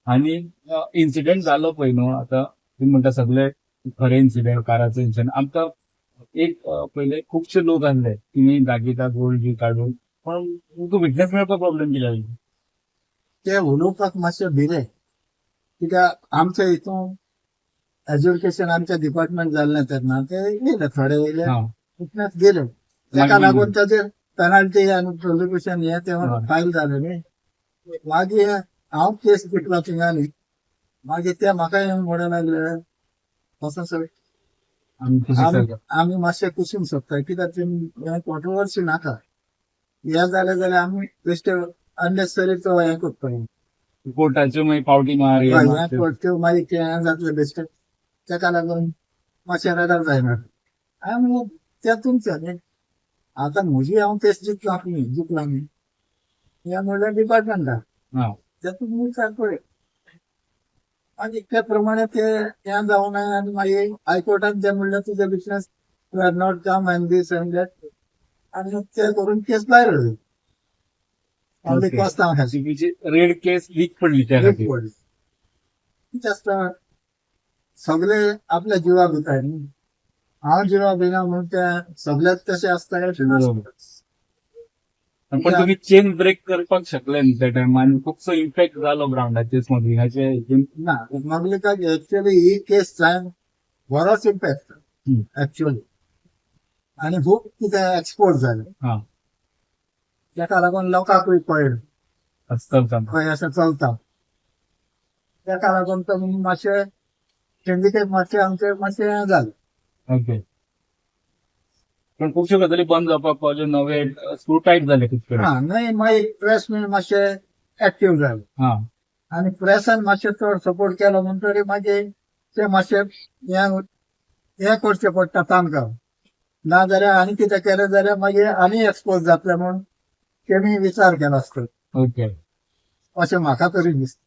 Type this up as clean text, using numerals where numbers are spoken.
आणि इन्सिडेंट जालो पळय न्हू, आतां तुमी म्हणटा सगळे खरे इन्सिडेंट, काराचो इन्सिडेंट आमकां एक पयले खुबशे लोक आसले, तिणी दाखयता गोल्ड बी काडून, पण तुमकां विटनेस मेळपाक प्रॉब्लेम कित्याक? ते उलोवपाक मातशें भिले, कित्याक आमच्या हितून एज्युकेशन आमच्या डिपार्टमेंट जाल्लें तेन्ना ते येयले थोडे येयले, विटनेस गेले. ताका लागून ताचेर पेनल्टी आनी प्रोसिक्युशन हें तें फायल जालें न्ही. मागीर हांव केस जिखलो थिंगा न्ही, मागीर ते म्हाका येवन म्हणूंक लागले तसो सर आमी मातशे कुशीन सोदता, कित्याक तुमी कॉन्ट्रोवर्सी नाका, हें जालें जाल्यार आमी बेश्टे अननेसेसरी तो हें करता, कोर्टाच्यो मागीर पावटी मार, हें त्यो मागीर हें जातलें बेश्टे, ताका लागून मातशें रडार जायना. आनी ते तुमचें न्ही, आतां म्हजी हांव केस जिखला न्ही, जिखला न्ही, हें म्हणल्यार डिपार्टमेंटाक तेतून विचार पळय. आनी त्या प्रमाणे ते हें जावना. आनी मागीर हायकोर्टान ते म्हणलें तुजे business you are not come and this and that, आनी ते करून केस भायर वयली. ऑनली कोस्तांव खातीर रेड केस वीक पडली त्या वीक पडली. कितें आसता सगळे आपल्या जिवा भिता न्ही, हांव जिवा भिना म्हणून ते सगळ्यात तशें आसता. पण तुम्ही चेन ब्रेक करपाक शकले न्ही त्या टायमार, आनी खुबसो इम्पॅक्ट जालो ग्रावंडाचेर स्मगलिंगाचे हितून. ना, स्मगलिंगाक एक्चुअली ही केस जावन बरोच इम्पॅक्ट एक्चुअली, आनी खूब कितें एक्सपोर्ट जालें. ताका लागून लोकांकूय कळ्ळें खंय अशें चलता. ताका लागून तो मातशें सिंडिकेट मातशें आमचें मातशें हें जालें. ओके, पण खुबश्यो गजाली बंद जावपाक पावल्यो, नवे स्क्रू टायट जाले खूब कडेन. हा, न्हय, मागीर प्रेस मातशें एक्टीव जालें. आनी प्रेसान मातशें चड सपोर्ट केलो म्हणटकीर मागीर ते मातशें हें करचें पडटा तांकां, ना जाल्यार आनी कितें केलें जाल्यार मागीर आनी एक्सपोज जातलें म्हूण तेणी विचार केलो आसतलो. ओके, अशें म्हाका तरी दिसता.